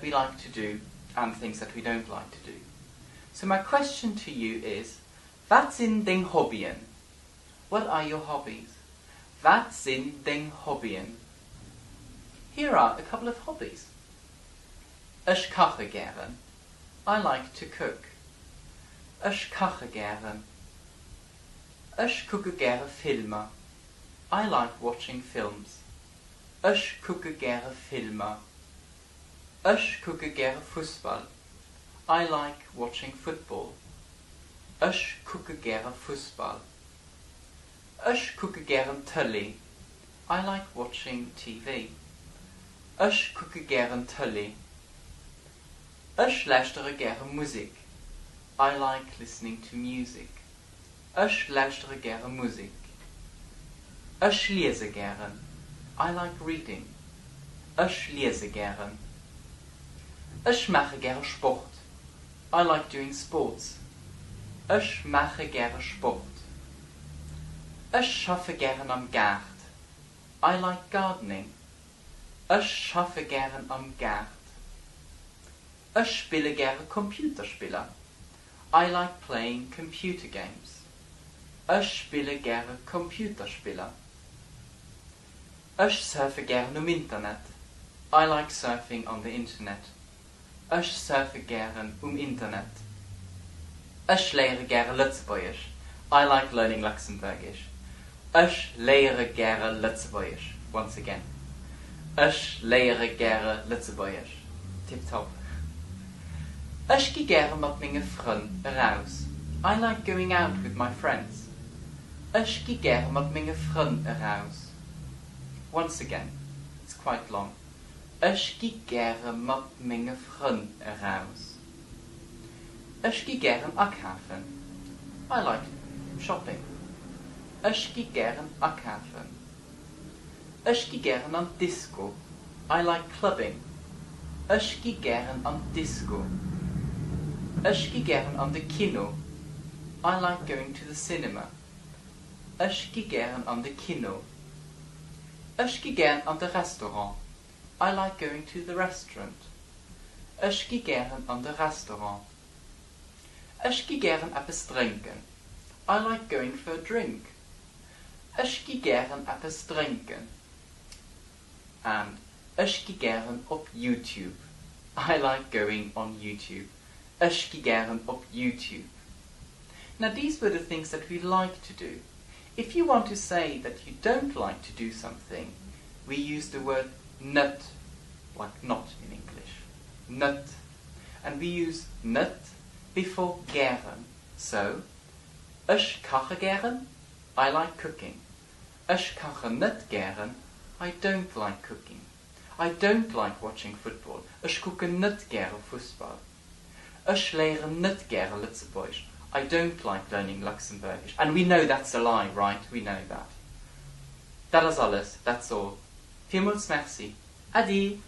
we like to do and things that we don't like to do. So my question to you is, Wat sinn deng Hobbyen? What are your hobbies? Wat sinn deng Hobbyen? Here are a couple of hobbies. Ech kache gären. I like to cook. Ech kache gären. Ech kucke gäre Filmer. I like watching films. Ech kucke gäre Filmer. Ech kucke gäre Fussball. I like watching football. Ech kucke gäre Fussball. Ech kucke gären Tëlee. I like watching TV. Ech kucke gären Tëlee. Ech lauschtere gäre Musek. I like listening to music. Ech lauschtere gäre Musek. Ech liese gären. I like reading. Ech liese gären. Ech maache gäre Sport. I like doing sports. Ech maache gäre Sport. Ech schaffe gären am Gaart. I like gardening. Ech schaffe gären am Gaart. Ech spille gäre Computerspiller. I like playing computer games. Ech spille gäre Computerspiller. Ech surfe gären um Internet. I like surfing on the internet. Ech surfe gären um Internet. Ech léiere gäre Lëtzebuergesch. I like learning Luxembourgish. Ech léiere gäre Lëtzebuergesch. Once again. Ech léiere gäre Lëtzebuergesch. Tip top. Ech gi gäre mat menge Frënn eraus. I like going out with my friends. Ech gi gäre mat menge Frënn eraus. Once again. It's quite long. Ech gi gäre mat menge Frënn eraus. Ech gi gären akafen. I like shopping. Ech gi gären akafen. Ech gi gären an d'Disco. I like clubbing. Ech gi gären an d'Disco. Ech gi gären an de Kino. I like going to the cinema. Ech gi gären an de Kino. Ech gi gären an de Restaurant. I like going to the restaurant. Ech gi gären an de Restaurant. Ech gi gären eppes drénken. I like going for a drink. Ech gi gären eppes drénken. And ech gi gären op YouTube. I like going on YouTube. Ech gi gären op YouTube. Now these were the things that we like to do. If you want to say that you don't like to do something, we use the word net, like not in English. Net. And we use net before gären. So, ech kache gären, I like cooking. Ech kachen net gären, I don't like cooking. I don't like watching football. Ech kucken net gäre Fussball. Ech léieren net gäre Lëtzebuergesch. I don't like learning Luxembourgish. And we know that's a lie, right? We know that. Dat ass alles. That's all. Villmools Merci. Äddi!